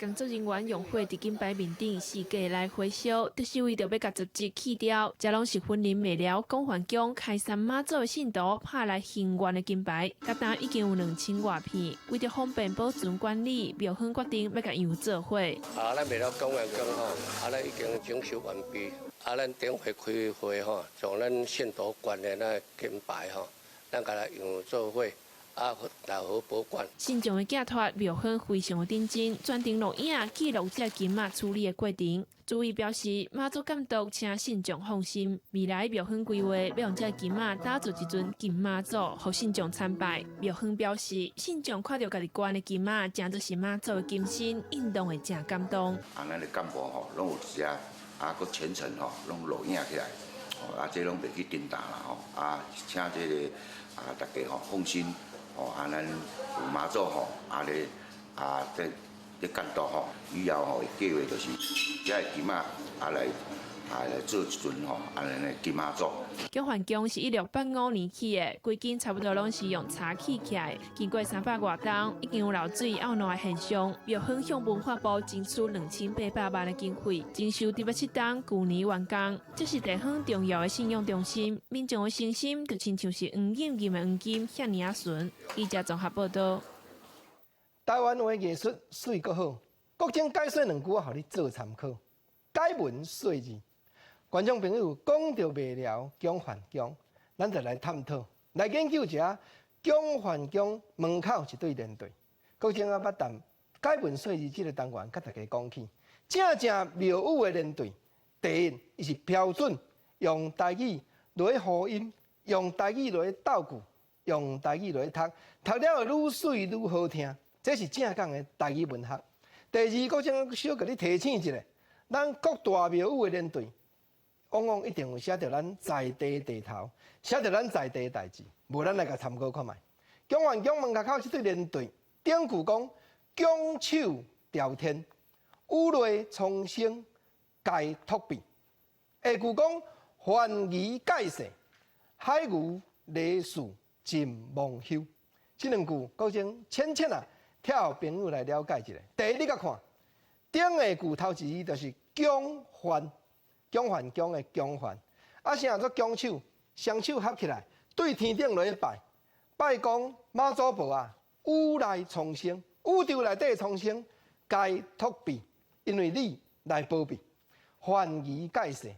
工作人員用火佇金牌面頂四界來火燒，就是為著欲共雜質去掉。這攏是雲林麥寮廣範宮開山媽祖的信徒拍來行願的金牌，到今已經有2000外片。為著方便保存管理，廟方決定欲共揚做伙。啊，咱麥寮廣範宮吼，啊，咱已經整修完畢。啊，咱頂回開會吼，將咱信徒捐的那金牌吼，咱共來揚做伙。啊，來好保管。信眾的寄託，廟方非常的認真，全程錄影記錄這金仔處理的過程。主委表示，媽祖監督，請信眾放心。未來廟方規劃欲用這金仔打造一尊金媽祖，予信眾參拜。廟方表示，信眾看著家己捐的金仔，誠做是媽祖的金身，應當會誠感動。啊，咱的幹部吼，攏有遮，啊，閣全程吼，攏錄影起來，啊，這攏袂去叮當啦吼，啊，請這個啊，大家吼放心。哦，啊，咱有媽祖吼，啊咧，啊，這咧監督吼，以後吼計劃就是，這个金仔啊來啊來做一尊吼，按呢的金媽祖。蔣范宮是1685年起的，規間差不多攏是用柴起起來。經過300外冬，已經有漏水、漚爛的現象。廟方向文化部爭取2800萬的經費，整修佇欲七冬，舊年完工。這是地方重要的信仰中心，民眾的誠心就親像是黃金金的黃金，遐爾仔純。記者綜合報道。台灣話藝術媠閣好，國珍解說兩句，我予你做參考。解文說字，觀眾朋友講著麥寮蔣范宮，咱就來探討、來研究一下蔣范宮門口一對聯對。國珍啊，捌談解文說字這个單元，佮大家講起，正正廟宇的聯對，第一，伊是標準用台語來呼音，用台語來鬥句，用台語來讀，讀了會愈媠愈好聽，這是正港的台語文學。第二，國珍小共你提醒一下，咱各大廟宇的聯對，往往一定有寫著咱在地地頭，寫著咱在地的代誌，無咱來共參考看覓。蔣范宮門口這對聯對，頂句講蔣手朝天，雨內蒼生皆托庇；下句講梵儀蓋世，海牛禮事盡忘憂。這兩句國珍淺淺啊，替朋友來了解一下。第一，你共看頂下句頭一字就是蔣范，蔣范宮的蔣范，啊，啥做蔣手，雙手合起來對天頂落去拜，拜講媽祖婆啊，宇內蒼生，宇宙內底的蒼生皆托庇，因為你來保庇，梵儀蓋世，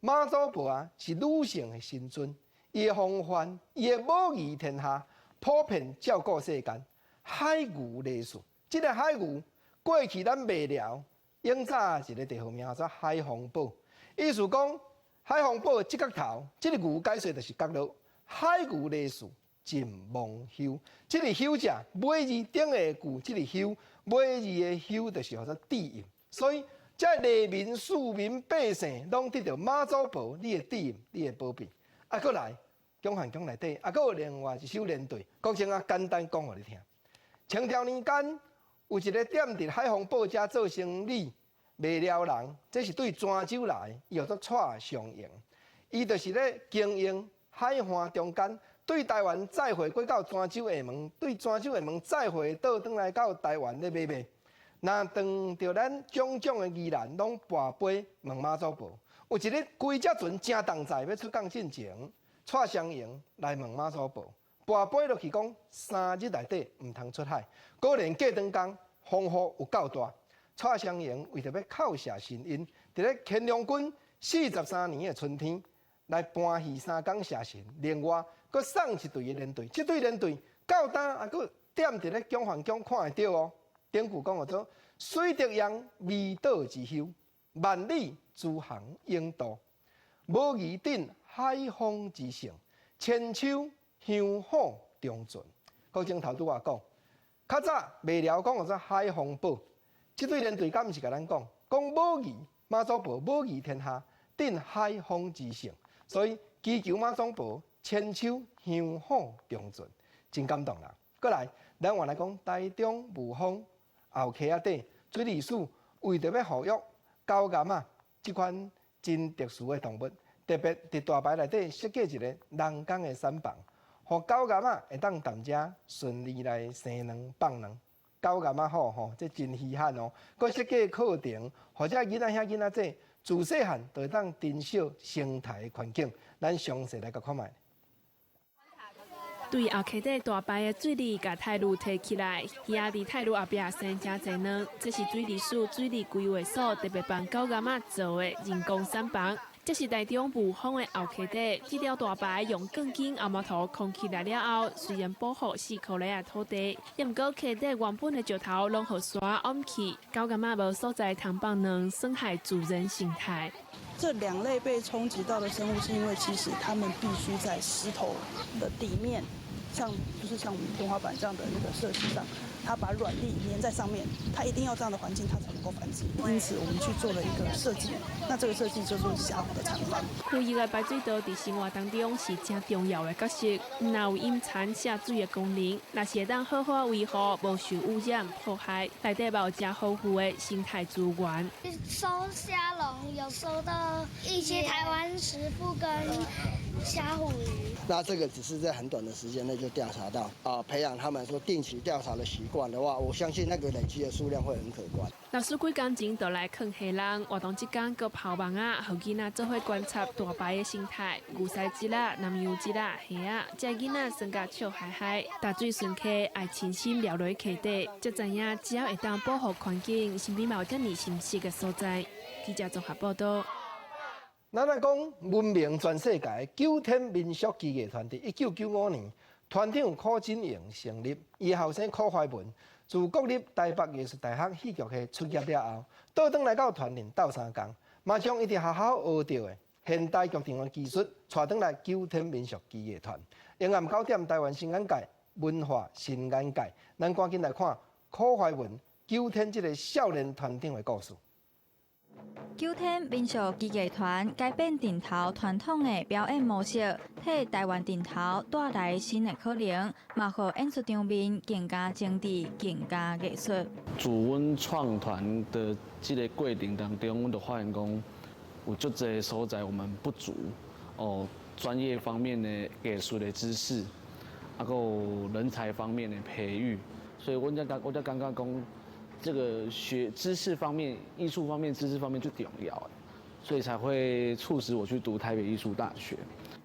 媽祖婆啊是女性的神尊，伊的風範，伊的母儀天下，普遍照顧世間。海牛禮事，這个海牛過去咱麥寮永早一个地號名叫做海防堡，意思講海防堡的這角頭，這个牛解說就是角落。海牛禮事盡忘憂，這个休者尾字頂下句，這个休尾字的休就是叫做庇蔭，所以這黎民、庶民、百姓攏得著媽祖婆你的庇蔭、你的保庇。啊，閣來蔣范宮內底，啊，閣有另外一首聯對，國珍啊簡單講予你聽。清朝年間，有一个踮佇海防堡遮做生理麥寮人，這是對泉州來，伊叫做蔡尚榮。伊就是咧經營海岸中間，對台灣載貨過到泉州廈門，對泉州廈門載貨倒轉來到台灣咧買賣。若當著咱種種的疑難，攏跋杯問媽祖婆。有一日，規隻船誠重載，欲出港進前，蔡尚榮來問媽祖婆。跋杯落去講，3日內底毋通出海。果然過兩工，風雨有夠大。蔡尚榮為著欲叩謝神恩，佇咧乾隆君43年的春天，來搬魚3工謝神。另外，閣送一對的聯對，這對聯對到今猶閣踮佇咧蔣范宮看會著哦。頂句講叫做水德揚微島之休，萬里諸航永渡，母儀鎮海風之盛，千秋香火長存。國珍頭拄仔講，較早麥寮講叫做海防堡，這對聯對敢毋是共咱講，講母儀媽祖婆母儀天下，鎮海風之盛，所以祈求媽祖婆千秋香火長存，真感動啦。閣來，咱原來講台中霧峰後溪仔底水利署為著欲護育狗鷖仔這款真特殊的動物，特別佇大排內底設計一個人工的產房。予狗鷖仔會當踮遮順利來生卵放卵，狗鷖仔好吼，這真稀罕哦。閣設計課程，予這囡仔遐囡仔這自細漢就會當珍惜生態環境。咱詳細來共看覓。對後溪底大排的水利，共泰魯提起來，魚仔佇泰魯後壁生誠濟卵，這是水利署水利規劃所特別幫狗鷖仔做的人工產房。這是台中霧峰的後溪底，這條大排用鋼筋紅毛塗囥起來了後，雖然保護四箍犁的土地，也毋過溪底原本的石頭攏予沙掩去，狗鷖仔無所在通放卵，損害自然生態。這兩類被衝擊到的生物，是因為其實它們必須在石頭的底面，像就是像我們天花板這樣的一個設計上，它把卵粒粘在上面，它一定要這樣的環境，它才能夠繁殖。因此，我們去做了一個設計，那這個設計就是峽湖的產房。區域的排水道佇生活當中是誠重要的角色，毋但有引產下水的功能，若是會當好好維護，無受污染破壞，內底嘛有誠豐富的生態資源。收蝦籠有收到一些台灣石蝮跟蝦虎魚。那這個只是在很短的時間內就調查到啊，培養他們說定期調查的習慣的話，我相信那個累積的數量會很可觀。老師幾工前就來囥蝦籠，活動這工閣拋網仔，予囡仔做伙觀察大排的生態。牛饞蜆仔、南洋蜆仔、蝦仔，這囡仔耍甲笑嗨嗨。踏水巡溪愛親身撩落去溪底，才知影只要會當保護環境，身邊嘛有遮爾心適的所在。記者綜合報道。咱來講聞名全世界九天民俗技藝團，佇1995年，團長柯金榮成立，伊的後生柯懷文自國立台北藝術大學戲劇系出業了後，倒轉來到團裡鬥相共，嘛將伊佇學校學著的現代劇場的技術帶轉來九天民俗技藝團。下暗9點，台灣新眼界，文化新眼界，咱趕緊來看柯懷文九天這个少年團長的故事。九天民俗技藝團改變陣頭傳統的表演模式，替台灣陣頭帶來新的可能，嘛予演出場面更加精緻、更加藝術。自阮創團的這个過程當中，阮就發現講有足濟所在我們不足哦，專業方面的藝術的知識，啊，閣有人才方面的培育，所以阮才感覺講。這個學知識方面、藝術方面、知識方面最重要，所以才會促使我去讀台北藝術大學。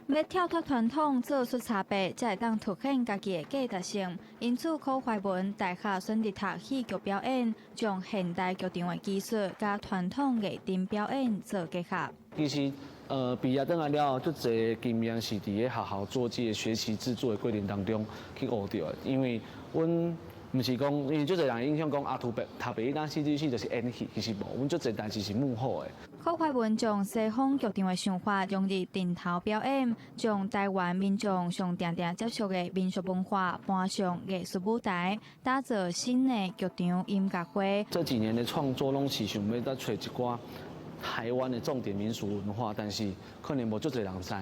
欲跳脫傳統，做出差別，才會當凸顯家己的價值性。因此，柯懷文大學選擇讀戲劇表演，將現代劇場的技術佮傳統藝陣表演做結合。其實，畢業轉來了後，足濟經驗是佇咧學校做這個學習製作的過程當中去學著的，因為阮。毋是講，因為足濟人印象講啊，讀北藝大戲劇系就是演戲，其實無，阮足濟代誌是幕後的。柯懷文將西方劇場的想法融入陣頭表演，將台灣民眾上定定接觸的民俗文化搬上藝術舞台，打造新的劇場音樂會。這幾年的創作攏是想欲再揣一寡台灣的重點民俗文化，但是可能無足濟人知。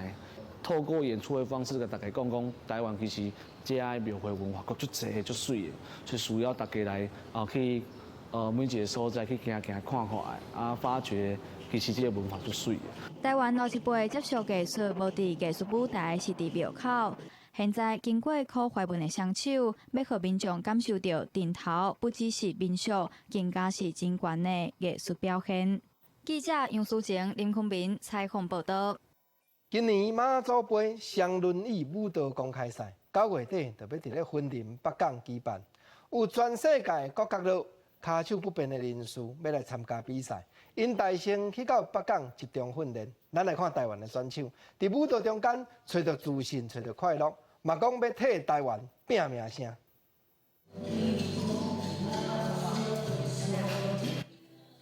透過演出的方式，共大家講講台灣其實這个廟會文化閣足濟足媠的，所以需要大家來啊去每一个所在去行行看看啊，發掘其實這个文化足媠的。台灣老一輩接觸藝術，無佇藝術舞台，是佇廟口。現在經過柯懷文的雙手，欲予民眾感受著陣頭不只是民俗，更加是真懸的藝術表現。記者楊淑晴、林坤明採訪報道。今年媽祖杯雙輪椅舞蹈公開賽9月底就欲佇咧雲林北港舉辦，有全世界各角落跤手不便的人士欲來參加比賽，𪜶大先去到北港集中訓練。咱來看台灣的選手，佇舞蹈中間揣著自信，揣著快樂，嘛講欲替台灣拼名聲。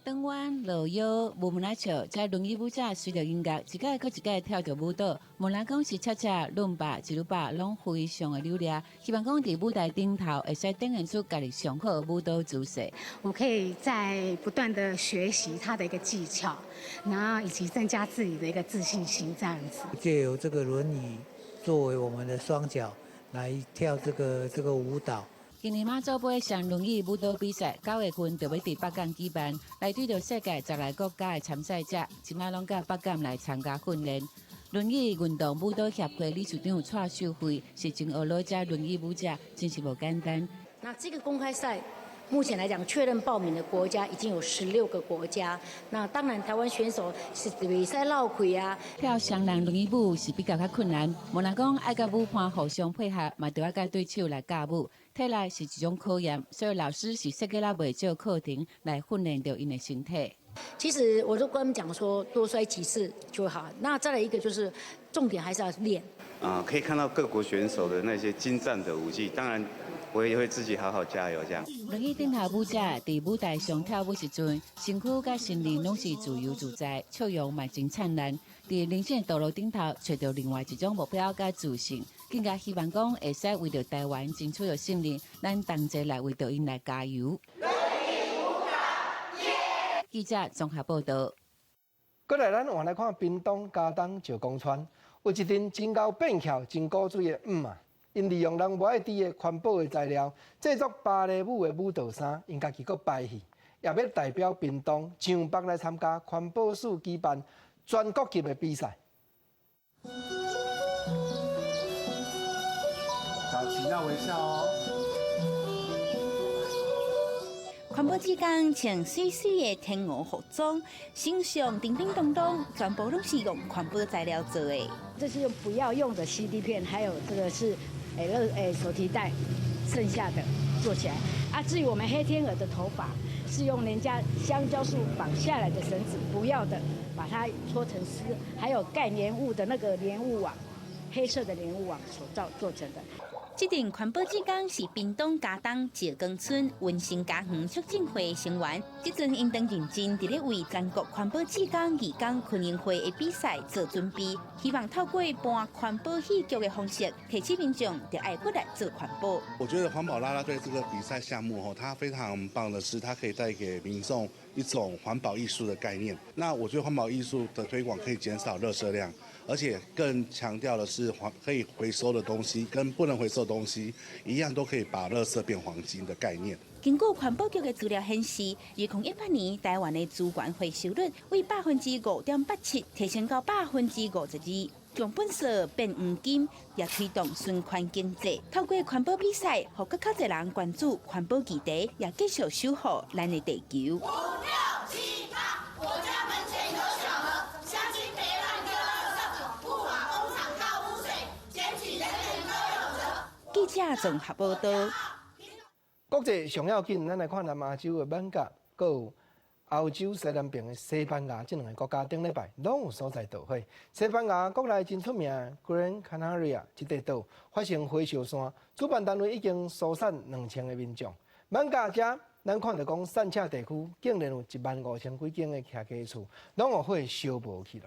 轉彎落腰，無門仔笑，這輪椅舞者隨著音樂，一擺閣一擺跳著舞蹈，無論講是恰恰、倫巴、一路巴，攏非常的流利。希望講佇舞台頂頭會使展現出家己上好的舞蹈姿勢。我可以在不斷的學習他的一個技巧，然後以及增加自己的一個自信心，這樣子。借由這個輪椅作為我們的雙腳來跳這個舞蹈。今年媽祖杯雙輪椅舞蹈比賽，9月份就欲佇北港舉辦，來對著世界10來國家的參賽者，這擺攏到北港來參加訓練。輪椅運動舞蹈協會理事長蔡秀慧是真學老這輪椅舞者，真是無簡單。那這個公開賽，目前來講確認報名的國家已經有16個國家。那當然，台灣選手是袂使落氣啊。跳雙人輪椅舞是比較較困難，無論講愛佮舞伴互相配合，嘛著愛佮對手來教舞。體力是一種考驗，所以老師是設計了袂少課程來訓練著𪜶的身體。其實我都跟他們講說，多摔幾次就好。那再來一個就是，重點還是要練。啊，可以看到各國選手的那些精湛的舞技，當然我也會自己好好加油。這樣。輪椅頂頭舞者佇舞台上跳舞時陣，身軀佮心靈攏是自由自在，笑容嘛真燦爛。佇人生的道路頂頭，揣著另外一種目標佮自信，更加希望講會使為著台灣爭取著勝利，咱同齊來為著𪜶來加油。記者綜合報道。過來，咱換來看屏東佳冬石岡村，有一陣真𠢕變巧、真古錐的姆仔，𪜶利用人無愛挃的環保的材料，製作芭蕾舞的舞蹈衫，𪜶家己閣排戲，也欲代表屏東上北來參加環保署舉辦全國級的比賽。表情要微笑哦。環保志工穿媠媠的天鵝服裝，身上叮叮當當，全部攏是用環保材料做的。這是用不要用的 CD 片，還有這個是手提袋，剩下的做起來。啊，至於我們黑天鵝的頭髮，是用人家香蕉樹綁下來的繩子，不要的，把它搓成絲，還有蓋蓮霧的那個蓮霧網，黑色的蓮霧網所造做成的。這陣環保志工是屏東佳冬石岡村溫馨家園促進會成員，這陣𪜶當認真佇咧為全國環保志工義工群英會的比賽做準備，希望透過搬環保戲劇的方式，提醒民眾著愛過來做環保。我覺得環保啦啦隊這個比賽項目吼，它非常棒的是，它可以帶給民眾一種環保藝術的概念。那我覺得環保藝術的推廣可以減少垃圾量。而且更強調的是，環可以回收的東西跟不能回收的東西一樣，都可以把垃圾變黃金的概念。根據環保局的資料顯示，2018年台灣的資源回收率為5.87%提升到52%，將糞埽變黃金，也推動循環經濟。透過環保比賽，予閣較濟人關注環保議題，也繼續守護咱的地球。五六七八，我家門前有小河，鄉親別亂丟垃圾，不往工廠倒污水，檢舉人人都有責。記者綜合報道。國際上要緊，咱來看南亞洲的馬甲，閣有歐洲西南邊的西班牙，這兩個國家頂禮拜攏有所在著火。西班牙國內真出名 Gran Canaria 這塊島發生火燒山，主辦單位已經疏散2000個民眾。馬甲遮，咱看著講散赤地區竟然有1萬5千幾間的徛家厝，攏予火燒無去囉。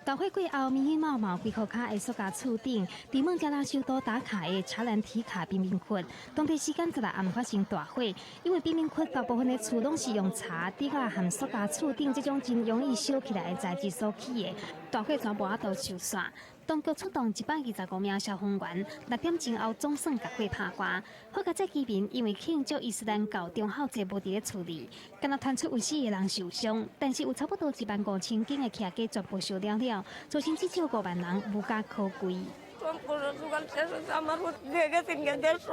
大火過後，密密麻麻規箍跤的塑膠厝頂，佇孟加拉首都達卡的查蘭提卡貧民窟，當地時間十六暗發生大火。因為貧民窟大部分的厝攏是用柴、竹仔和塑膠厝頂這種真容易燒起來的材質所起的，大火全無法度收煞。當局出動125名消防員，6點鐘後總算共火拍掛。好佳哉居民因為慶祝伊斯蘭教中孝節無佇咧厝裡，敢若傳出有四個人受傷，但是有差不多1萬5千間的徛家全部燒了了，造成至少5萬人無家可歸。আমার গেছেন দেশ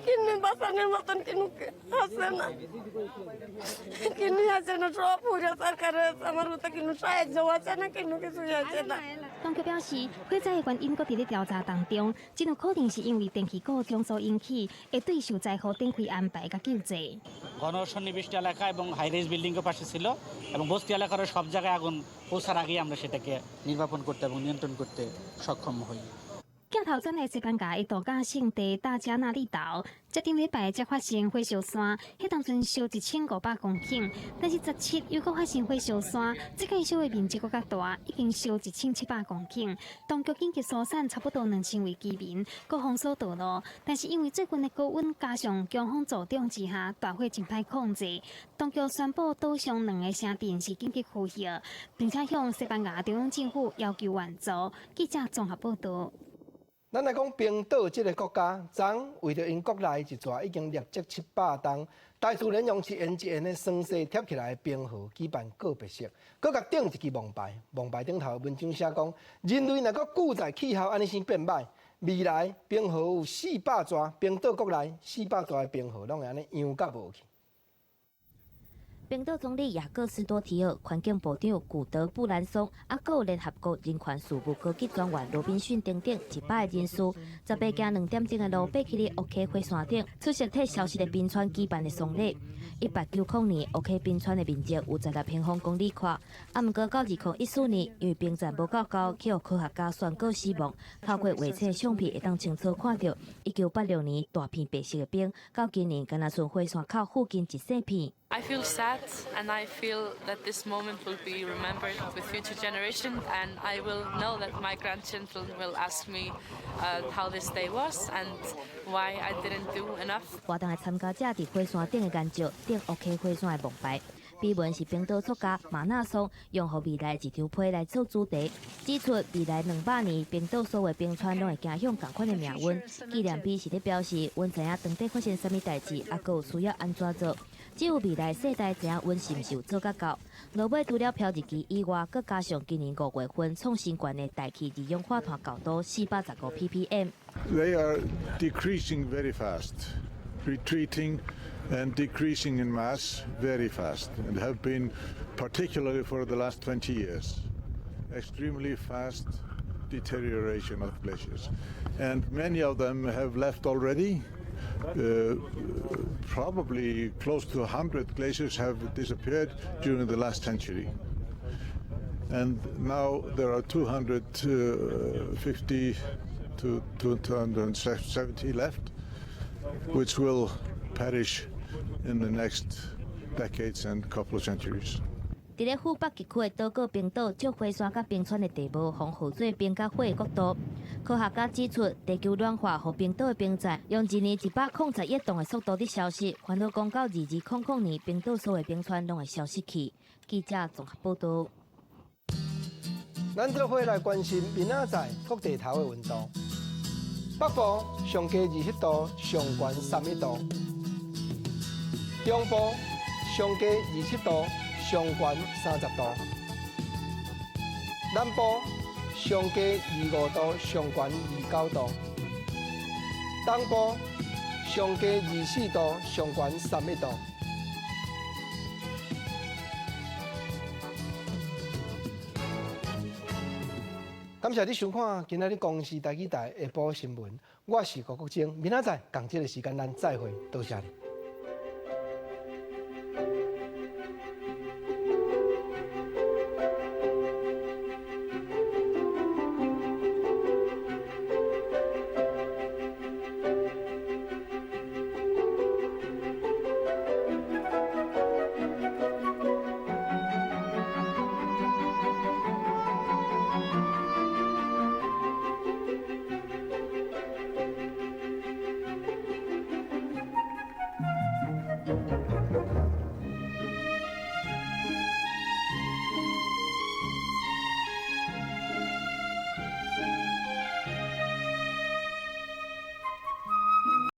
কিনে বাঁচানোর মতন কিনু আছে না কিনু আছে না সব পুরো সরকার আমার মতো কিনু সাহায্য আছে না কিনু কিছু আছে না。當局表示，火災的原因閣佇咧調查當中，真有可能是因為電器故障所引起，會對受災戶展開安排佮救濟。 ঘন সন্নিবিষ্ট এলাকা এবং হাই রাইজ বিল্ডিংয়ের পাশে ছিল এবং বস্তি এলাকার সব জায়গায় আগুন পৌঁছার আগেই আমরা সেটাকে নির্বাপন করতে এবং নিয়ন্ত্রণ করতে সক্ষম হই। 鏡頭轉來西班牙的度假勝地大加那利島，這頂禮拜才發生火燒山，彼當陣燒1500公頃，但是17又閣發生火燒山，這擺燒的面積閣較大，已經燒1700公頃。當局緊急疏散差不多2000位居民，閣封鎖道路，但是因為最近的高溫加上強風助長之下，大火真歹控制。當局宣布島上兩個城鎮是緊急區域，並且向西班牙中央政府要求援助。記者綜合報道。咱來講冰島這個國家，昨為著𪜶國內一逝已經累積700冬，大自然用一緣一緣的霜雪疊起來的冰河舉辦告別式，閣共頂一支王牌。王牌頂頭文章寫講，人類若閣久在氣候按呢生變歹，未來冰河有400座，冰島國內400座的冰河攏會按呢溶甲無去。冰島總理雅各斯多提爾、環境部長古德布蘭松，啊，閣有聯合國人權事務高級專員羅賓遜等等100個人士，18更2點鐘的路爬去咧烏溪火山頂，出席替消失的冰川舉辦的喪禮。1890年，烏溪冰川的面積有16平方公里闊，啊，毋過到2014年，因為冰層無夠高，去予科學家宣告死亡。透過衛星相片會當清楚看著，1986年大片白色的冰，到今年敢若賰火山口附近一細片。 I feel sad and I feel that this moment will be remembered with future generations and I will know that my grandchildren will ask me how this day was and why I didn't do enough. 活動的參加者佇火山頂的岩石頂烏溪火山的墓牌，碑文是冰島作家馬納松用予未來一張批來做主題，指出未來200年冰島所有冰川攏會走向仝款的命運。紀念碑是咧表示，阮知影當底發生啥物代誌，猶閣有需要按怎做。只有未來世代知影阮是毋是有做甲到。落尾除了飄日旗以外，閣加上今年5月份創新懸的大氣二氧化碳濃度415 ppm。 They are decreasing very fast, retreating and decreasing in mass very fast, and have been particularly for the last 20 years. Extremely fast deterioration of glaciers. And many of them have left already. Probably close to 100 glaciers have disappeared during the last century. And now there are 250 to 270 left, which will perish in the next decades and couple of centuries. 佇咧副北極區的島國冰島，借火山佮冰川的地貌，予號做冰佮火的國度。科學家指出，地球暖化予冰島的冰層用一年110億噸的速度佇消失，煩惱講到2000年，冰島所有冰川攏會消失去。記者綜合報導。咱做伙來關心明仔載各地頭的溫度。北部上低27度，上懸31度；中部上低27度，上懸30度；南部上低25度，上懸29度；東部上低24度，上懸31度。感謝你收看今仔日公視台語台下晡新聞，我是郭國晶，明仔載仝這个時間咱再會，多謝你。